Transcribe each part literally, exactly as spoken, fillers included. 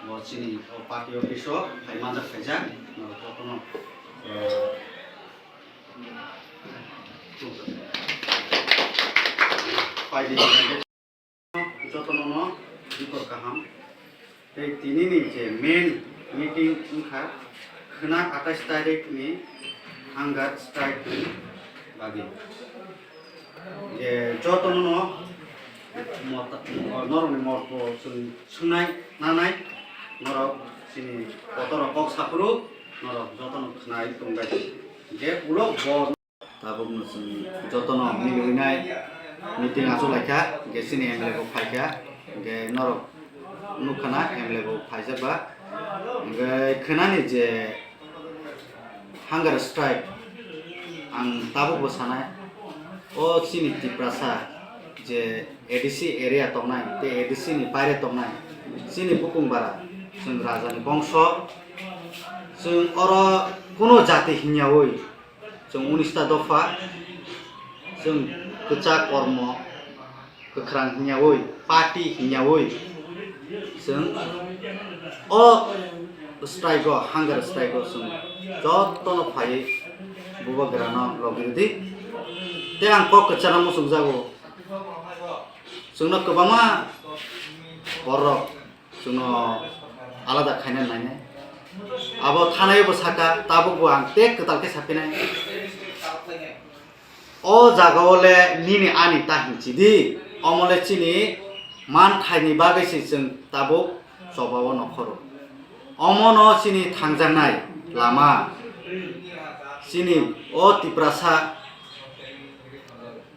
Bo chini o party office o phai manjak khaijak, norok jotono, eh, phai di, jotono no jikor kaham. Tei tini ni je main meeting wngkha khwna atais tarikh ni hunger strike ni bagwi. Je jotono no mota-, norokni morok bo chwng swngnai nanai, norok chini kotor rok kok saphuru norok jotono khwnai tongbai. Je ulo bo tabukno chwng jotono milwinai meeting achuk laikha, je chini M L A bo phaikha, je norok nukha na M L A bo phaijak ba, hwnkhe khwnani je hunger strike, ang tabukbo sanai, o chini Tiprasa je A D C area tongnai tei A D C ni baire tongnai chini bukung bara, chwng rajani bongso, chwng oro kuno jati hinyaui, chwng unis ta dopha, chwng kwchak kormo kwkhrang hinyaui, party hinyaui, chwng o strike o, hunger strike o chwng jotono phaiwi bubagrano logi rwdi. Tei ang kok kwcharo muchungjago, chwngno kwbangma borok chwngno alada khaina nainai. Abo thanai bo saka, tabukbo ang tei kwtal khe saphinai. O jaga o le nini ani ta hinchidi, omo le chini manthaini bagwi se chwng tabuk choba o nokhoro. Omo no chini thangjaknai lama, chini o Tiprasa,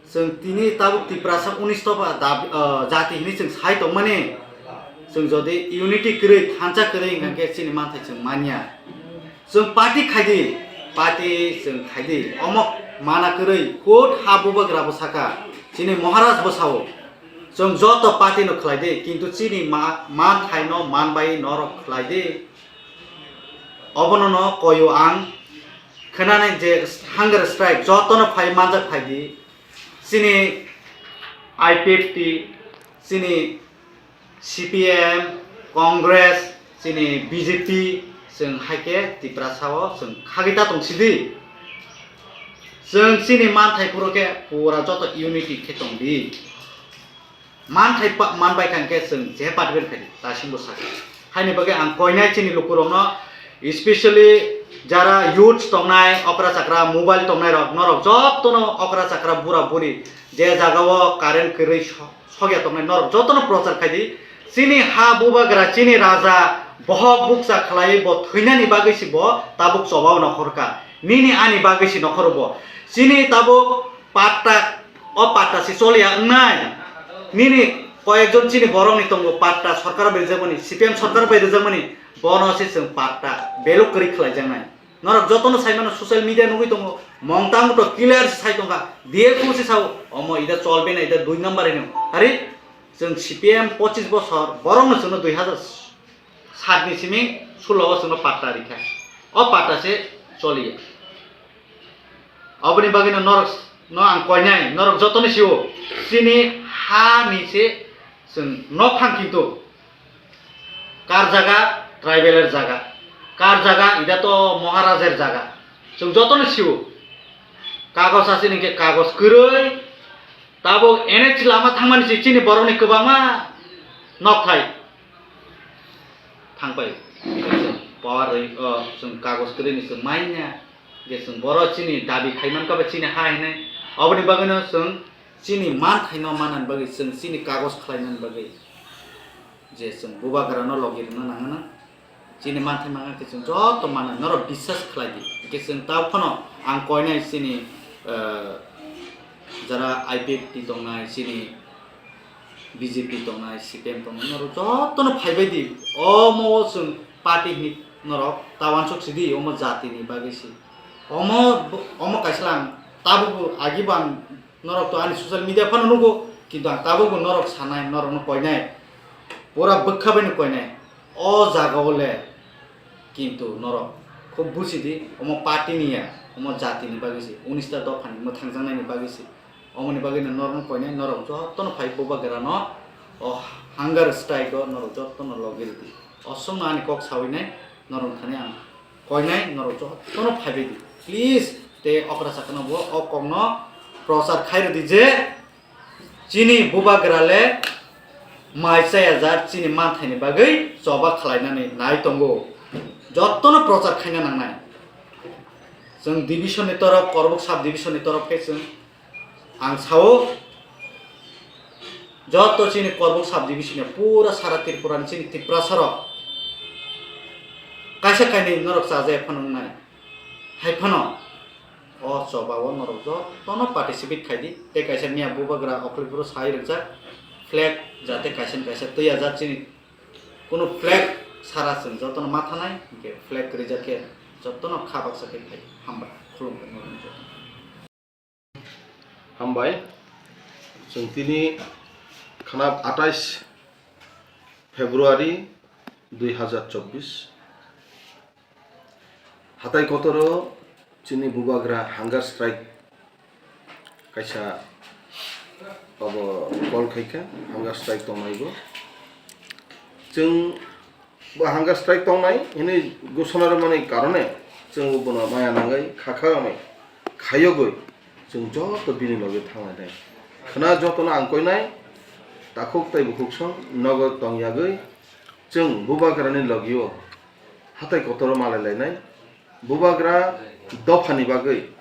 chwng tini tabuk Tiprasa unis topa dab-, ah, jati hinwi chwng sai tongmani, chwng jodi unity kwrwi, thansa kwrwi hwnkha khe chini manthai chwng manya. Chwng party khaidi, party chwng khaidi. Omo mana kwrwi, court ha bubagra bo saka, chini Maharaj bo sao, chwng joto party no khlai di, kintu chini ma-, manthaino manbai norok khlai di. Obono no koyo ang, khwnani je hunger strike jotono phai manjak phai di. Chini I P F T, chini C P M, Congress, chini B J P, chwng hai khe Tiprasa o chwng khagwi ta tong sidi. Chwng chini manthai phuru khe pura joto unity khe tong di. Manthai pa-, manbai kha hwnkhe chwng je party bai khaidi, dasimbo sakha. Haini bagwi ang koinai chini lukurokno, especially jara youths tongnai, okra chakra mobile tongnai rok, norok jotono okra chakra bura buri je jaga o current kwrwi so-, sokya tongnai, norok jotono prochar khaidi. Chini ha bubagra, chini raja, bohok bukcha khlaiwi bo thwinani bagwi si bo tabuk chobao nokhorkha. Nini ani bagwi si nokhoro bo. Chini tabuk patta, o patta se choliya wngnai. Nini koyekjon chini borokni tongo patta sorkar bai rijak mani, C P M sorkar bai rijak mani, bono se chwng patta beluk kwrwi khlai jaknai. Norok jotono sai mano, social media nugwi tongo, mong tangbo to clear se sai tongkha, D F O se sao, omo ida cholbe na, ida dui number hino. Hari chwng C P M pochis bosor, borokno chwngno dui hazar sat ni simi sulo o chwngno patta rikha. O patta se choliya. Oboni bagwino norok no ang koinai, norok jotono sio, chini ha ni se chwng nok thang, kintu kar jaga tribal er jaga, kar jaga ida to Maharajer jaga, chwng jotono sio. Kagos asini khe kagos kwrwi, tabuk N H lama thangmani se chini borokni kwbangma nok thai. Thangpai. Power rwi, o, chwng kagos kwrwini chwng manya. Je chwng boro chini dabi khai mankha ba chini ha hinwi. Oboni bagwino chwng chini manthaino manani bagwi, chwng chini kagos khlainani bagwi je chwng bubagrano logi rwna nangano. Chini manthai mangkha khe chwng joto manna norok biswas khlai di. Hwnkhe chwng tabuk phano ang koinai chini, eh, jara I P F T tongnai, chini B J P tongnai, C P M tongnai, norok jotono phaibai di. Omo o chwng party hinwi norok ta uansuk sidi, omo jatini bagwi se. Omo, omo kaisa lang tabukbo agi bo ang norok to ani social media phano nugo, kintu ang tabukbo norok sanai, norokno koinai, pura bwkha baino koinai. O jaga o le kintu norok khub buji di, omo party ni ya, omo jati ni bagwi se, unis ta dopha ni mwthangjaknai ni bagwi se. Omoni bagwi no norok no koinai, norok jotono phai bubagra no o hunger strike o norok jotono logi rwdi. Osongno ani kok sawi nai, norok thani ang koi nai, norok jotono phaibai di. Please, tei okra sakano bo o kokno prochar khai rwdi je chini bubagra le mai chaya jak chini manthaini bagwi choba khlainani nai tongo. Jotono prochar khaina nangnai. Chwng division ni torop, Korbuk sub division ni torop khe chwng Ang sao, joto chini Korbuk sub division ni pura sara Tripura ni chini Tiprasa rok kaisa kainwi norok chajak phano wngnai. Hai phano o choba o norok jotono participate khai di. Tei kaisa miya bubagra okhliphuru sai rwjak flag jate kaisa ni kaisa twi ajak chini kunu flag sara chwng jotono ma thanai, hinkhe flag rijak khe jotono kha baksa khe khai. Hambai, khulumkha norokno jotono. Hambai, chwng tini khanap atais February dui hazar chobbish. Hatai kotoro chini bubagra hunger strike kaisa obo call khaikha, hunger strike tongnai bo. Chwng bo hunger strike tongnai hwnwi ghosona rwmani karone chwng bo bono maya nangwi khakha wngwi khayogwi chwng joto bini loge thanglainai. Khwna jotono ang koinai, takhuk tei bukhuksong nogo tongyagwi chwng bubagrani logio hatai kotoro malailainai. Bubagra dophani bagwi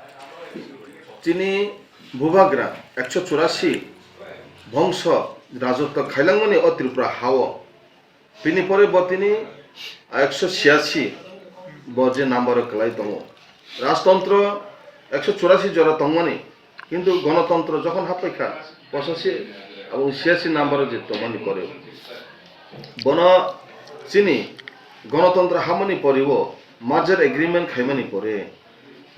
chini bubagra ekso churasi bongso rajotw khailangmani o Tripura hao. Bini pore bo tini ekso chhiyasi bo je number o kwlai tongo. Rajtontro ekso churasi jora tongmani, kintu gonotontro jokhon haphaikha, pochashi abong chhiyasi number o je tongmani pore bono chini gonotontro hamani pore o merger agreement khaimani pore,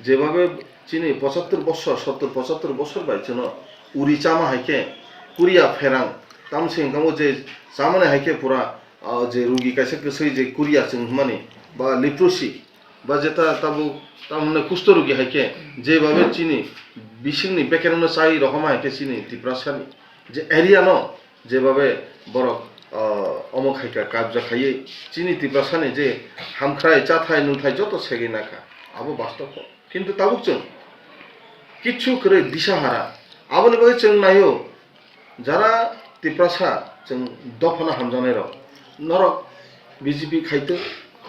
jebabe chini pochattor bosor, sottor pochattor bosor bai chwngno uri chama hai khe kuriya pherang, tamoni hwnkhe je chamani hai khe pura, ah, je rugi kaisa kwswi je kuriya chwng hwnmani ba leprosy ba jeta tabuk tamoni kusto rugi hai khe jebabe chini bisingni bekerangno chai rohoma hai khe chini Tiprasani je area no jebabe borok, ah, omo khaika kabja khaiwi chini Tiprasani je hamkhrai chathai nungthai joto segwi nakha, abo bastob kok. Kintu tabuk chwng kichu kwrwi disa hara. Aboni bagwi chwng naio, jara Tiprasa chwng dophano hamjaknairok, norok B J P khaithwng,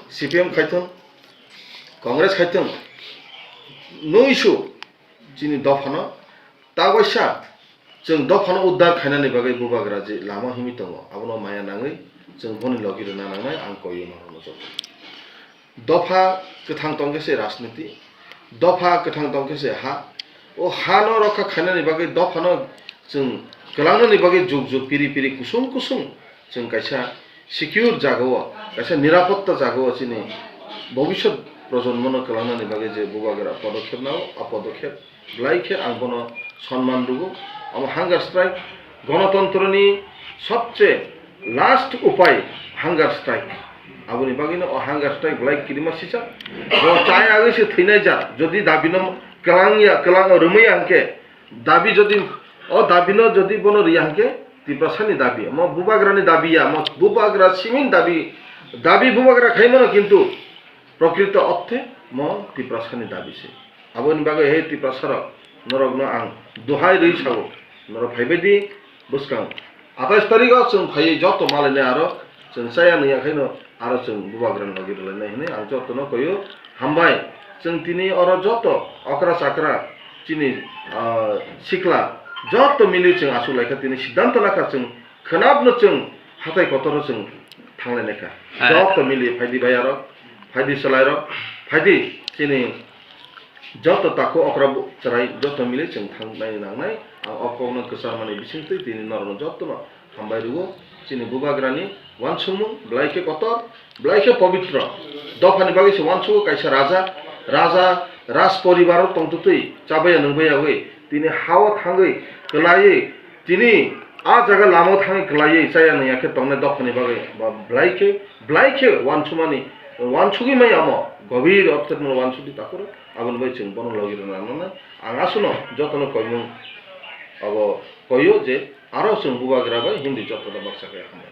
C P M khaithwng, Congress khaithwng, no issue chini dophano. Tagoisa chwng dophano uddar khainani bagwi bubagra je lama himwi tongo, abono maya nangwi chwng boni logi rwna nangnai, ang koiyo norokno joto. Dopha kwthang tongkhe se rajniti, dopha kwthang tongkhe se ha. O hano rokha khainani bagwi dophano chwng kwlangnani bagwi juk juk piri piri kusung kusung chwng kaisa secure jagao, kaisa nirapotta jagao chini bobiswt projonmono kwlangnani bagwi je bubagra podokhep nao, a podokhep belai khe ang bono sonman rwgo. Omo hunger strike, gonotontroni sobche last upai hunger strike. Aboni bagwino o hunger strike belai kirima sijak. Bo chayagwi se thwinai jak, jodi dabino kwlangya, kwlang rwmaya hwnkhe, dabi jodi, o dabino jodi bono riya hwnkhe, Tiprasani dabi, omo bubagrani dabi ya, omo bubagra siming dabi, dabi bubagra khaimano, kintu prokrito orthe mo Tiprasani dabi se. Aboni bagwi he Tiprasarok, norokno ang duhai rwi sao, norok phaibai di bwskang. Atais tarikgo chwng phaiwi joto malainai aro chwng chaya nungya khaino aro chwng bubagrani logi rwlainai hwnwi ang jotono koio hambai. Chwng tini oro joto okra chakra chini, ah, sikla joto mili chwng achuk laikha, tini siddhanto lakha chwng khwnapno chwng hatai kotoro chwng thanglainai kha. Hai. Joto mili phaidi bai aro phaidi chwlairok phaidi chini joto takhuk okra bo-, chwrai joto mili chwng thangnai nangnai. Ang o kokno kwcharmani bisingtwi tini norokno jotono hambai rwo. Chini bubagrani uansukmung belai khe kotor, belai khe pobitro. Dophani bagwi se uansugo kaisa raja, raja raj poribaro tongtwtwi chabaya nungbayawi tini hao thangwi kwlaiwi tini a jaga lamao thangwi kwlaiwi chaya nungya khe tongnai dophani bagwi ba belai khe, belai khe uansukmani, uansugwi maya omo gobir orthe uansugwi takhuk rw. Aboni bai chwng bono logi rwna nangnai. Ang aswkno jotono koimung abo koio je aro chwng bubagra bai himdi jotono baksa khe hambai.